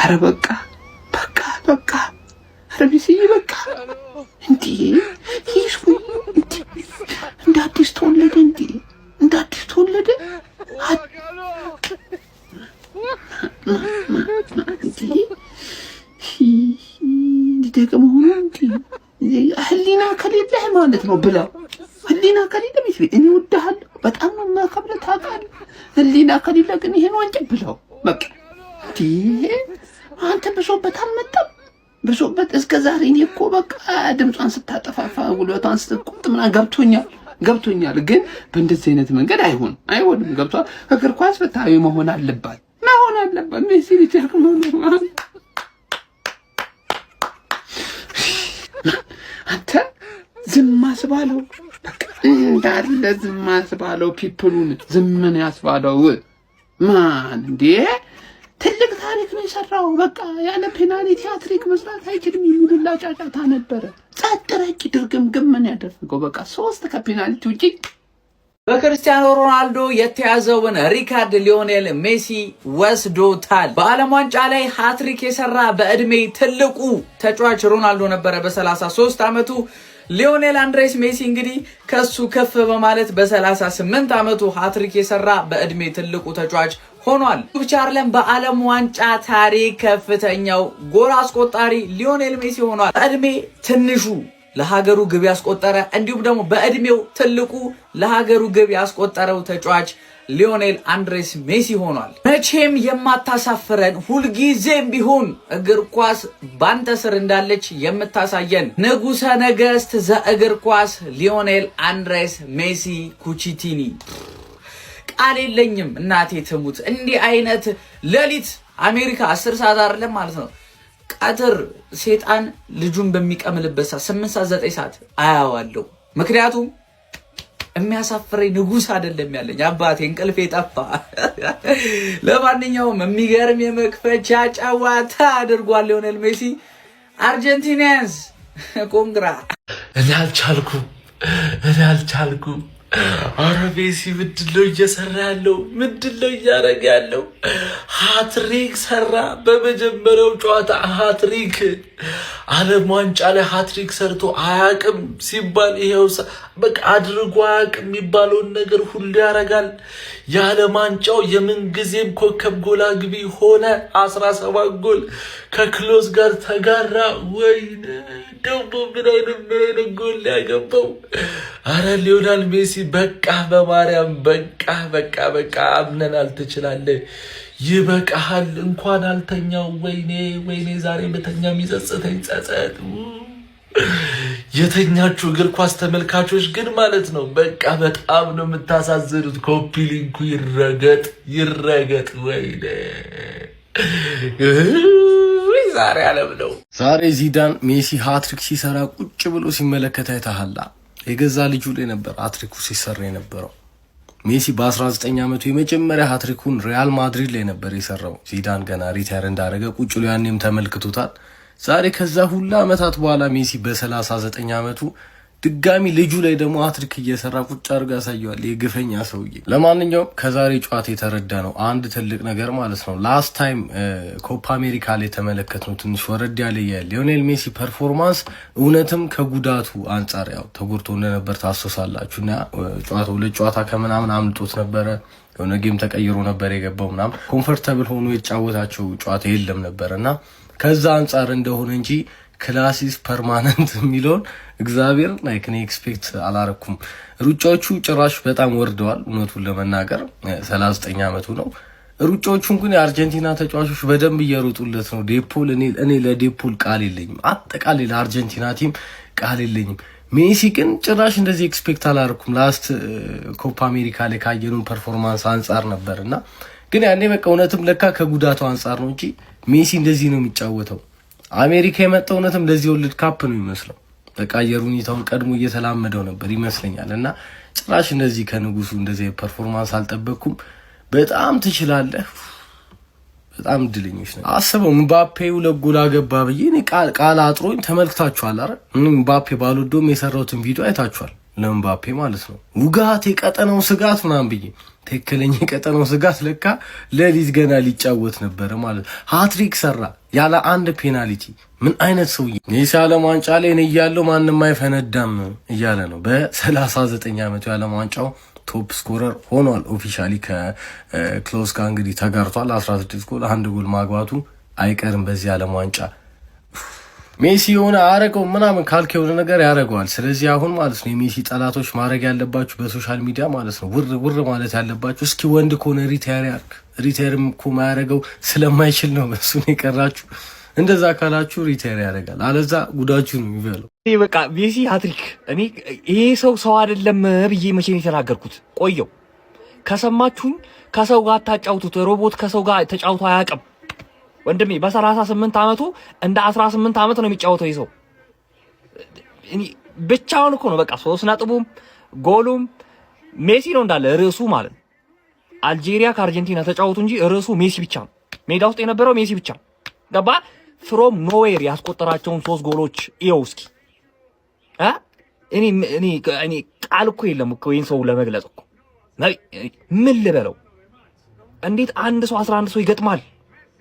አረ በቃ በቃ በቃ፣ አረ ሜሲዬ በቃ። እንዴ ይህ ሰውዬ እንዴ እንደ አዲስ ተወለደ እንዴ? እንደ አዲስ ተወለደ እንዴ? እንዲህ መሆኑ እንዴ? ህሊና ከሌለህ ማለት ነው ብላ፣ ህሊና ከሌለ ቤት ቤት እኔ እወድሃለሁ፣ በጣም ነው የማከብርህ፣ ታውቃለህ። ህሊና ከሌለ ግን ይሄን ዋንጫ ብለው በቃ። እንዴ አንተ ብሶበት አልመጣም፣ ብሶበት እስከ ዛሬ። እኔ እኮ በቃ ድምጿን ስታጠፋፋ፣ ጉልበቷን ስትቆጥ ምናምን ገብቶኛል ገብቶኛል። ግን በእንደዚህ አይነት መንገድ አይሆን አይሆንም። ገብቷል። እግር ኳስ ፍትሃዊ መሆን አለባት መሆን አለባት። ሜሲ ሊደግመው ነው። አንተ ዝም አስባለው፣ በቃ እንዳለ ዝም አስባለው። People ኡን ዝምን ያስባለው ማን እንዴ? ትልቅ ታሪክ ነው የሰራው። በቃ ያለ ፔናልቲ ሃትሪክ መስራት አይችልም የሚሉላ ጫጫታ ነበረ። ጸጥ ረጭ ድርግምግም ምን ያደረገው በቃ ሶስት ከፔናልቲ ውጪ። በክርስቲያኖ ሮናልዶ የተያዘውን ሪካርድ ሊዮኔል ሜሲ ወስዶታል። በዓለም ዋንጫ ላይ ሃትሪክ የሰራ በእድሜ ትልቁ ተጫዋች ሮናልዶ ነበረ በ33 ዓመቱ። ሊዮኔል አንድሬስ ሜሲ እንግዲህ ከሱ ከፍ በማለት በ38 ዓመቱ ሃትሪክ የሰራ በእድሜ ትልቁ ተጫዋች ሆኗል። ብቻ አይደለም፣ በዓለም ዋንጫ ታሪክ ከፍተኛው ጎል አስቆጣሪ ሊዮኔል ሜሲ ሆኗል። በእድሜ ትንሹ ለሀገሩ ግብ ያስቆጠረ እንዲሁም ደግሞ በእድሜው ትልቁ ለሀገሩ ግብ ያስቆጠረው ተጫዋች ሊዮኔል አንድሬስ ሜሲ ሆኗል። መቼም የማታሳፍረን፣ ሁልጊዜም ቢሆን እግር ኳስ ባንተ ስር እንዳለች የምታሳየን፣ ንጉሰ ነገስት ዘእግር ኳስ ሊዮኔል አንድሬስ ሜሲ ኩቺቲኒ፣ ቃል የለኝም። እናቴ ትሙት፣ እንዲህ አይነት ሌሊት አሜሪካ 10 ሰዓት አይደለም ማለት ነው፣ ቀትር ሴጣን ልጁን በሚቀምልበት ሰዓት 8 ሰዓት፣ 9 ሰዓት አያዋለሁ። ምክንያቱም የሚያሳፍረኝ ንጉስ አይደለም ያለኝ አባቴ፣ እንቅልፌ ጠፋ። ለማንኛውም የሚገርም የመክፈቻ ጨዋታ አድርጓል ሊዮኔል ሜሲ። Argentinians, congra። እኔ አልቻልኩም፣ እኔ አልቻልኩም። አረ ሜሲ ምንድን ነው እየሰራ ያለው? ምንድን ነው እያደረገ ያለው? ሃትሪክ ሰራ በመጀመሪያው ጨዋታ ሃትሪክ። ዓለም ዋንጫ ላይ ሃትሪክ ሰርቶ አያውቅም ሲባል ይኸው በቃ አድርጎ አያውቅም የሚባለውን ነገር ሁሉ ያደርጋል። የዓለም ዋንጫው የምንጊዜም ኮከብ ጎል አግቢ ሆነ። 17 ጎል ከክሎዝ ጋር ተጋራ። ወይኔ ደግሞ ምን አይነት ጎል ያገባው! አረ ሊዮናል ሜሲ በቃ፣ በማርያም በቃ በቃ በቃ፣ አምነናል፣ ትችላለህ፣ ይበቃሃል። እንኳን አልተኛው። ወይኔ ወይኔ፣ ዛሬ በተኛ የሚጸጽተኝ ጸጸት። የተኛችሁ እግር ኳስ ተመልካቾች ግን ማለት ነው በቃ በጣም ነው የምታሳዝኑት። Copy link ኡ ይረገጥ ይረገጥ። ወይኔ ዛሬ አለም ነው። ዛሬ ዚዳን ሜሲ ሃትሪክ ሲሰራ ቁጭ ብሎ ሲመለከት አይተሃል። የገዛ ልጁ ላይ ነበር ሃትሪኩ ሲሰራ የነበረው። ሜሲ በ19 ዓመቱ የመጀመሪያ ሃትሪኩን ሪያል ማድሪድ ላይ ነበር የሰራው። ዚዳን ገና retire እንዳደረገ ቁጭ ብሎ ያኔም ተመልክቶታል። ዛሬ ከዛ ሁላ ዓመታት በኋላ ሜሲ በ39 ዓመቱ ድጋሚ ልጁ ላይ ደግሞ ሃትሪክ እየሰራ ቁጭ አድርጎ ያሳየዋል። የግፈኛ ሰውዬ። ለማንኛውም ከዛሬ ጨዋታ የተረዳነው አንድ ትልቅ ነገር ማለት ነው፣ last time ኮፓ አሜሪካ ላይ የተመለከትነው ትንሽ ወረድ ያለ የሊዮኔል ሜሲ performance እውነትም ከጉዳቱ አንጻር፣ ያው ተጎድቶ እንደነበር ታስታውሳላችሁ፣ እና ጨዋታ ሁለት ጨዋታ ከምናምን አምልጦት ነበረ። የሆነ game ተቀይሮ ነበር የገባው ምናምን፣ comfortable ሆኖ የተጫወታቸው ጨዋታ የለም ነበር እና ከዛ አንጻር እንደሆነ እንጂ class is permanent የሚለውን እግዚአብሔር like እኔ expect አላረኩም። ሩጫዎቹ ጭራሽ በጣም ወርደዋል። እውነቱን ለመናገር 39 ዓመቱ ነው። ሩጫዎቹን ግን የአርጀንቲና ተጫዋቾች በደንብ እየሮጡለት ነው። ዴፖል፣ እኔ ለዴፖል ቃል የለኝም። አጠቃላይ ለአርጀንቲና team ቃል የለኝም። ሜሲ ግን ጭራሽ እንደዚህ expect አላረኩም። Last ኮፓ አሜሪካ ላይ ካየነው performance አንጻር ነበር እና ግን ያኔ በቃ እውነትም ለካ ከጉዳቱ አንጻር ነው እንጂ ሜሲ እንደዚህ ነው የሚጫወተው። አሜሪካ የመጣው እውነትም ለዚህ World Cup ነው የሚመስለው። በቃ አየር ሁኔታውን ቀድሞ እየተላመደው ነበር ይመስለኛል። እና ጭራሽ እንደዚህ ከንጉሱ እንደዚህ performance አልጠበቅኩም። በጣም ትችላለህ። በጣም እድለኞች ነው። አስበው፣ ምባፔ ሁለት ጎል አገባ ብዬ እኔ ቃል አጥሮኝ ተመልክታችኋል። አረ ምባፔ ባልወደውም የሰራሁትን ቪዲዮ አይታችኋል። ለምባፔ ማለት ነው። ውጋት የቀጠናው ስጋት ምናምን ብዬ፣ ትክክለኛ የቀጠናው ስጋት ለካ ሌሊት ገና ሊጫወት ነበረ ማለት። ሃትሪክ ሰራ ያለ አንድ ፔናልቲ። ምን አይነት ሰውዬ! ሜሲ ዓለም ዋንጫ ላይ እኔ እያለሁ ማንም አይፈነዳም እያለ ነው። በ39 ዓመቱ የዓለም ዋንጫው top scorer ሆኗል። Officially ከክሎስ ጋር እንግዲህ ተጋርቷል። 16 ጎል፣ አንድ ጎል ማግባቱ አይቀርም በዚህ ዓለም ዋንጫ። ሜሲ የሆነ አረገው ምናምን ካልክ የሆነ ነገር ያደርገዋል። ስለዚህ አሁን ማለት ነው የሜሲ ጠላቶች ማድረግ ያለባችሁ በ social media ማለት ነው ውር ውር ማለት ያለባችሁ፣ እስኪ ወንድ ከሆነ retire ያርግ። Retire ም እኮ ማያደርገው ስለማይችል ነው በሱ የቀራችሁ። እንደዛ ካላችሁ retire ያደርጋል። አለዛ ጉዳችሁ ነው የሚበለው። በቃ ሜሲ ሃትሪክ። እኔ ይሄ ሰው ሰው አይደለም ብዬ መቼ ነው የተናገርኩት? ቆየው ከሰማችሁኝ፣ ከሰው ጋር አታጫውቱት። ሮቦት ከሰው ጋር ተጫውቶ አያውቅም። ወንድሜ በ38 ዓመቱ እንደ 18 ዓመት ነው የሚጫወተው። ይህ ሰው ብቻውን እኮ ነው። በቃ ሶስት ነጥቡም ጎሉም ሜሲ ነው እንዳለ ርዕሱ ማለት ነው። አልጄሪያ ከአርጀንቲና ተጫወቱ እንጂ ርዕሱ ሜሲ ብቻ ነው። ሜዳ ውስጥ የነበረው ሜሲ ብቻ ገባ። From nowhere ያስቆጠራቸውን ሶስት ጎሎች ይኸው እስኪ። እኔ ቃል እኮ የለም እኮ ይህን ሰው ለመግለጽ እኮ። ምን ልበለው? እንዴት አንድ ሰው 11 ሰው ይገጥማል?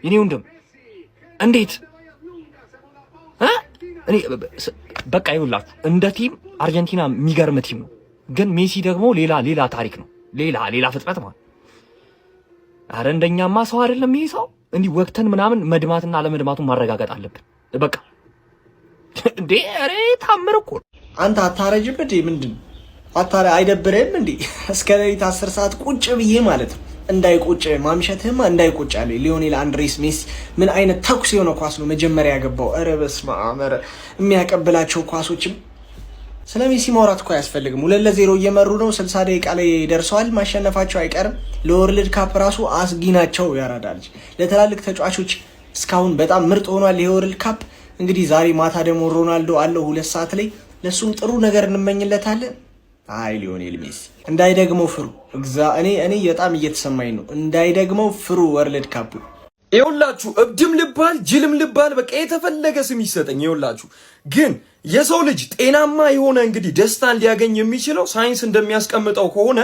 የኔ ወንድም እንዴት? እኔ በቃ ይኸውላችሁ እንደ team አርጀንቲና የሚገርም team ነው፣ ግን ሜሲ ደግሞ ሌላ ሌላ ታሪክ ነው። ሌላ ሌላ ፍጥረት ማለት። አረ እንደኛማ ሰው አይደለም ይሄ ሰው። እንዲህ ወቅተን ምናምን መድማትና አለመድማቱን ማረጋገጥ አለብን። በቃ እንዴ ኧረ ታምር እኮ። አንተ አታረጅም እንዴ? ምንድን አታረ አይደብርህም እንዴ? እስከ ሌሊት 10 ሰዓት ቁጭ ብዬ ማለት ነው። እንዳይቆጭ ማምሸትህማ እንዳይቆጭ አለ ሊዮኔል አንድሬስ ሜሲ። ምን አይነት ተኩስ የሆነ ኳስ ነው መጀመሪያ ያገባው! ኧረ በስመ አብ! ኧረ የሚያቀብላቸው ኳሶችም። ስለ ሜሲ ማውራት እኮ አያስፈልግም። 2-0 እየመሩ ነው። 60 ደቂቃ ላይ ደርሰዋል። ማሸነፋቸው አይቀርም። ለ World Cup ራሱ አስጊ ናቸው። ያራዳ ልጅ ለትላልቅ ተጫዋቾች እስካሁን በጣም ምርጥ ሆኗል ይሄ World Cup። እንግዲህ ዛሬ ማታ ደግሞ ሮናልዶ አለው 2 ሰዓት ላይ። ለእሱም ጥሩ ነገር እንመኝለታለን። አይ ሊዮኔል ሜሲ እንዳይደግመው ፍሩ። እኔ በጣም እየተሰማኝ ነው። እንዳይደግመው ፍሩ World Cup። ይኸውላችሁ እብድም ልባል ጅልም ልባል በቃ የተፈለገ ስም ይሰጠኝ። ይኸውላችሁ ግን የሰው ልጅ ጤናማ የሆነ እንግዲህ ደስታን ሊያገኝ የሚችለው ሳይንስ እንደሚያስቀምጠው ከሆነ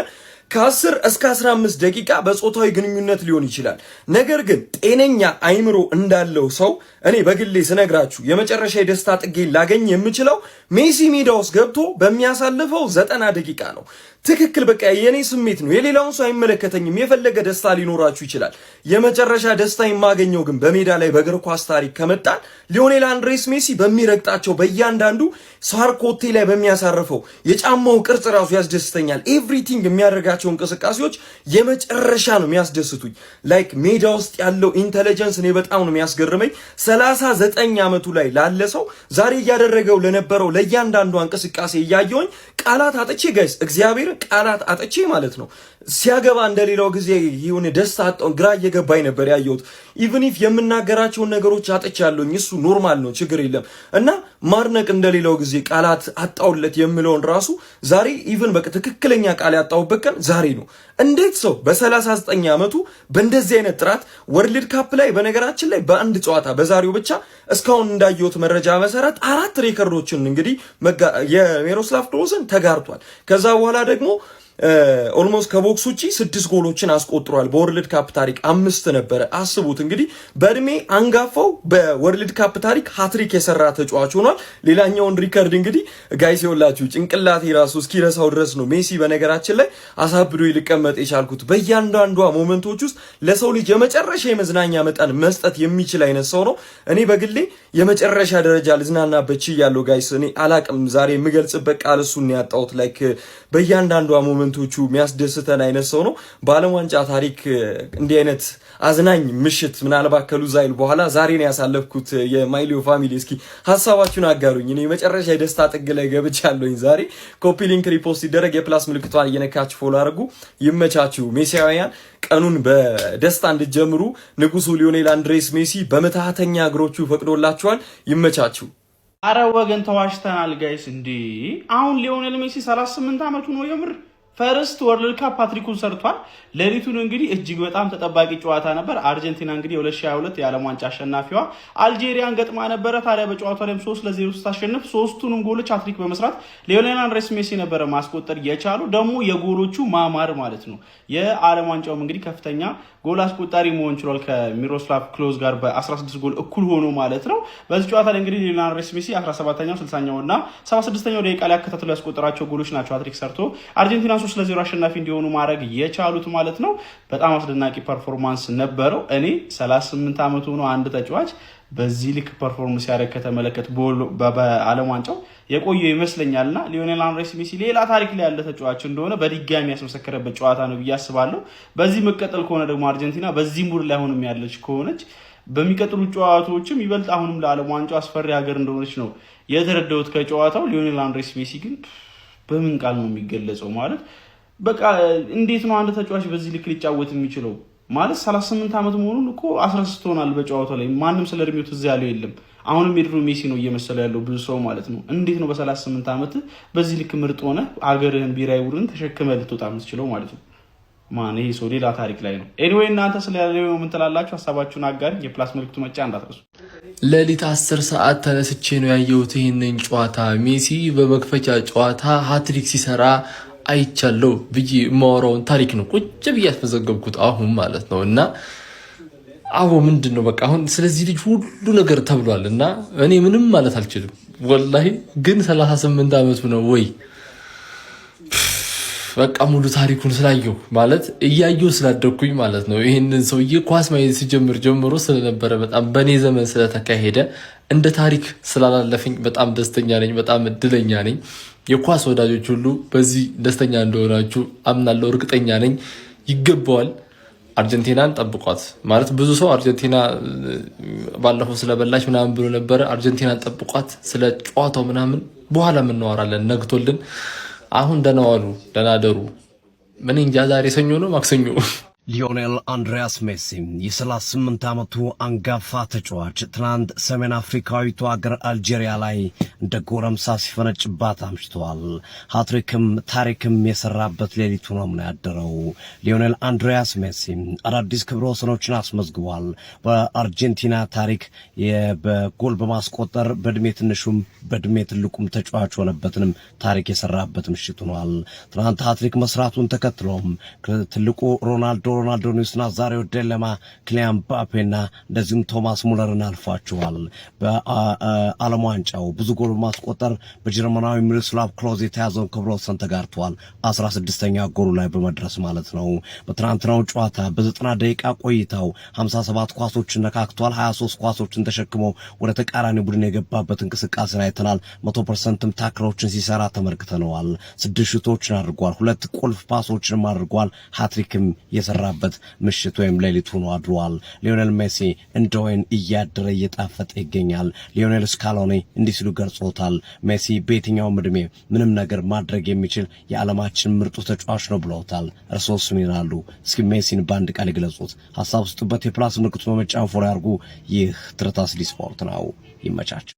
ከ10 እስከ 15 ደቂቃ በጾታዊ ግንኙነት ሊሆን ይችላል። ነገር ግን ጤነኛ አይምሮ እንዳለው ሰው እኔ በግሌ ስነግራችሁ የመጨረሻ የደስታ ጥጌን ላገኝ የምችለው ሜሲ ሜዳ ውስጥ ገብቶ በሚያሳልፈው 90 ደቂቃ ነው። ትክክል፣ በቃ የኔ ስሜት ነው። የሌላውን ሰው አይመለከተኝም። የፈለገ ደስታ ሊኖራችሁ ይችላል። የመጨረሻ ደስታ የማገኘው ግን በሜዳ ላይ በእግር ኳስ ታሪክ ከመጣን ሊዮኔል አንድሬስ ሜሲ በሚረግጣቸው በእያንዳንዱ ሳር ኮቴ ላይ በሚያሳርፈው የጫማው ቅርጽ ራሱ ያስደስተኛል። Everything የሚያደርጋቸው እንቅስቃሴዎች የመጨረሻ ነው የሚያስደስቱኝ። Like ሜዳ ውስጥ ያለው intelligence እኔ በጣም ነው የሚያስገርመኝ። 39 ዓመቱ ላይ ላለ ሰው ዛሬ እያደረገው ለነበረው ለእያንዳንዷ እንቅስቃሴ እያየሁኝ ቃላት አጥቼ guys፣ እግዚአብሔር ቃላት አጥቼ ማለት ነው። ሲያገባ እንደሌላው ጊዜ ይሁን ደስታ አጣውን ግራ እየገባኝ ነበር ያየሁት። Even if የምናገራቸውን ነገሮች አጥቻለሁኝ። እሱ normal ነው፣ ችግር የለም። እና ማድነቅ እንደሌላው ጊዜ ቃላት አጣውለት የምለውን ራሱ ዛሬ even በቃ ትክክለኛ ቃል ያጣሁበት ቀን ዛሬ ነው። እንዴት ሰው በ39 ዓመቱ በእንደዚህ አይነት ጥራት World Cup ላይ፣ በነገራችን ላይ በአንድ ጨዋታ በዛሬው ብቻ እስካሁን እንዳየሁት መረጃ መሰረት አራት ሬከርዶችን እንግዲህ የሚሮስላቭ ክሎዝን ተጋርቷል። ከዛ በኋላ ደግሞ almost ከ box ውጪ ስድስት ጎሎችን አስቆጥሯል። በ World Cup ታሪክ አምስት ነበረ። አስቡት እንግዲህ በእድሜ አንጋፋው በ World Cup ታሪክ ሃትሪክ የሰራ ተጫዋች ሆኗል። ሌላኛውን ሪከርድ እንግዲህ guys ይኸውላችሁ ጭንቅላቴ ራሱ እስኪረሳው ድረስ ነው ሜሲ በነገራችን ላይ አሳብዶ ሊቀመጥ የቻልኩት። በእያንዳንዷ moment ኦች ውስጥ ለሰው ልጅ የመጨረሻ የመዝናኛ መጠን መስጠት የሚችል አይነት ሰው ነው። እኔ በግሌ የመጨረሻ ደረጃ ልዝናናበት ችያለሁ guys። እኔ አላቅም ዛሬ የምገልጽበት ቃል እሱን ያጣሁት። Like በእያንዳንዷ moment ኦቹ የሚያስደስተን አይነት ሰው ነው። በዓለም ዋንጫ ታሪክ እንዲህ አይነት አዝናኝ ምሽት ምናልባት ከሉዛይል በኋላ ዛሬ ነው ያሳለፍኩት። የማይሊዮ family እስኪ ሀሳባችሁን አጋሩኝ። እኔ የመጨረሻ የደስታ ጥግ ላይ ገብቻለሁኝ ዛሬ። Copy link፣ repost ሲደረግ የ plus ምልክቷን እየነካችሁ follow አድርጉ። ይመቻችሁ ሜሲያውያን። ቀኑን በደስታ እንድትጀምሩ ንጉሱ ሊዮኔል አንድሬስ ሜሲ በምትሃተኛ እግሮቹ ፈቅዶላችኋል። ይመቻችሁ። አረ ወገን ተዋሽተናል guys። እንዴ አሁን ሊዮኔል ሜሲ 38 ዓመቱ ነው የምር። First World Cup ሃትሪኩን ሰርቷል። ሌሊቱን እንግዲህ እጅግ በጣም ተጠባቂ ጨዋታ ነበር። አርጀንቲና እንግዲህ የ2022 የዓለም ዋንጫ አሸናፊዋ አልጄሪያን ገጥማ ነበረ። ታዲያ በጨዋታው ላይም 3-0 ስታሸንፍ ሶስቱንም ጎሎች ሃትሪክ በመስራት ሊዮኔል አንድሬስ ሜሲ ነበረ ማስቆጠር የቻሉ፣ ደግሞ የጎሎቹ ማማር ማለት ነው። የዓለም ዋንጫውም እንግዲህ ከፍተኛ ጎል አስቆጣሪ መሆን ችሏል ከሚሮስላቭ ክሎዝ ጋር በ16 ጎል እኩል ሆኖ ማለት ነው። በዚህ ጨዋታ ላይ እንግዲህ ሊዮኔል አንድሬስ ሜሲ 17ኛው፣ 60ኛው እና 76ኛው ደቂቃ ላይ አከታትሎ ያስቆጠራቸው ጎሎች ናቸው ሃትሪክ ሰርቶ አርጀንቲና 3-0 አሸናፊ እንዲሆኑ ማድረግ የቻሉት ማለት ነው። በጣም አስደናቂ performance ነበረው። እኔ 38 ዓመቱ ሆኖ አንድ ተጫዋች በዚህ ልክ perform ሲያደርግ ከተመለከት በዓለም ዋንጫው የቆየ ይመስለኛል እና ሊዮኔል አንድሬስ ሜሲ ሌላ ታሪክ ላይ ያለ ተጫዋች እንደሆነ በድጋሚ ያስመሰከረበት ጨዋታ ነው ብዬ አስባለሁ። በዚህ መቀጠል ከሆነ ደግሞ አርጀንቲና በዚህ mood ላይ አሁንም ያለች ከሆነች በሚቀጥሉ ጨዋታዎችም ይበልጥ አሁንም ለዓለም ዋንጫው አስፈሪ ሀገር እንደሆነች ነው የተረዳሁት ከጨዋታው። ሊዮኔል አንድሬስ ሜሲ ግን በምን ቃል ነው የሚገለጸው? ማለት በቃ እንዴት ነው አንድ ተጫዋች በዚህ ልክ ሊጫወት የሚችለው? ማለት 38 ዓመት መሆኑን እኮ አስረስቶናል በጨዋታው ላይ። ማንም ስለ እድሜው ትዝ ያለው የለም። አሁንም የድሮ ሜሲ ነው እየመሰለ ያለው ብዙ ሰው ማለት ነው። እንዴት ነው በ38 ዓመት በዚህ ልክ ምርጥ ሆነ ሀገርህን ብሔራዊ ቡድን ተሸክመህ ልትወጣ የምትችለው ማለት ነው? ማን ይሄ ሰው ሌላ ታሪክ ላይ ነው። Anyway፣ እናንተ ስለ ሊዮ ምን ትላላችሁ? ሀሳባችሁን አጋሪ፣ የ plus ምልክቱ መጫን እንዳትረሱ። ሌሊት 10 ሰዓት ተነስቼ ነው ያየሁት ይህንን ጨዋታ። ሜሲ በመክፈቻ ጨዋታ ሃትሪክ ሲሰራ አይቻለው ብዬ የማወራውን ታሪክ ነው ቁጭ ብዬ ያስመዘገብኩት አሁን ማለት ነው። እና አቦ ምንድን ነው፣ በቃ አሁን ስለዚህ ልጅ ሁሉ ነገር ተብሏል እና እኔ ምንም ማለት አልችልም። ወላሂ ግን 38 ዓመቱ ነው ወይ? በቃ ሙሉ ታሪኩን ስላየሁ፣ ማለት እያየሁ ስላደግኩኝ ማለት ነው። ይህንን ሰውዬ ኳስ ማየት ሲጀምር ጀምሮ ስለነበረ፣ በጣም በእኔ ዘመን ስለተካሄደ፣ እንደ ታሪክ ስላላለፈኝ በጣም ደስተኛ ነኝ። በጣም እድለኛ ነኝ። የኳስ ወዳጆች ሁሉ በዚህ ደስተኛ እንደሆናችሁ አምናለሁ፣ እርግጠኛ ነኝ። ይገባዋል። አርጀንቲናን ጠብቋት። ማለት ብዙ ሰው አርጀንቲና ባለፈው ስለበላች ምናምን ብሎ ነበረ። አርጀንቲናን ጠብቋት። ስለ ጨዋታው ምናምን በኋላ የምናወራለን ነግቶልን። አሁን ደህና ዋሉ፣ ደህና ደሩ። ምን እንጃ ዛሬ ሰኞ ነው ማክሰኞ። ሊዮኔል አንድሪያስ ሜሲ፣ የ38 ዓመቱ አንጋፋ ተጫዋች፣ ትናንት ሰሜን አፍሪካዊቱ አገር አልጄሪያ ላይ እንደ ጎረምሳ ሲፈነጭባት አምሽተዋል። ሃትሪክም ታሪክም የሰራበት ሌሊቱ ነው ነው ያደረው። ሊዮኔል አንድሪያስ ሜሲ አዳዲስ ክብረ ወሰኖችን አስመዝግቧል። በአርጀንቲና ታሪክ በጎል በማስቆጠር በእድሜ ትንሹም በእድሜ ትልቁም ተጫዋች ሆነበትንም ታሪክ የሰራበት ምሽት ሆኗል። ትናንት ሃትሪክ መስራቱን ተከትሎም ትልቁ ሮናልዶ፣ ሮናልዶ ሉዊስ ናዛሪዮ ዴሊማ፣ ኪሊያን ምባፔና እንደዚሁም ቶማስ ሙለርን አልፏቸዋል። በዓለም ዋንጫው ብዙ ጎል በማስቆጠር በጀርመናዊ ሚሮስላቭ ክሎዝ የተያዘውን ክብረ ወሰን ተጋርተዋል። 16ኛ ጎሉ ላይ በመድረስ ማለት ነው። በትናንትናው ጨዋታ በ90 ደቂቃ ቆይታው 57 ኳሶችን ነካክቷል። 23 ኳሶችን ተሸክሞ ወደ ተቃራኒ ቡድን የገባበት እንቅስቃሴን አይተናል። 100% ም tackle ኦችን ሲሰራ ተመልክተነዋል። ስድስት ሹቶችን አድርጓል። ሁለት ቁልፍ ፓሶችንም አድርጓል። ሃትሪክም የሰራበት ምሽት ወይም ሌሊት ሆኖ አድሯል። ሊዮኔል ሜሲ እንደ ወይን እያደረ እየጣፈጠ ይገኛል። ሊዮኔል ስካሎኒ እንዲህ ሲሉ ገልጾታል። ሜሲ በየትኛውም እድሜ ምንም ነገር ማድረግ የሚችል የዓለማችን ምርጡ ተጫዋች ነው ብለውታል። እርሶስ ምን ይላሉ? እስኪ ሜሲን በአንድ ቃል ይግለጹት። ሀሳብ ስጡበት። የ plus ምልክቱ በመጫን follow ያርጉ። ይህ ትርታስ ስፖርት ነው። ይመቻችሁ።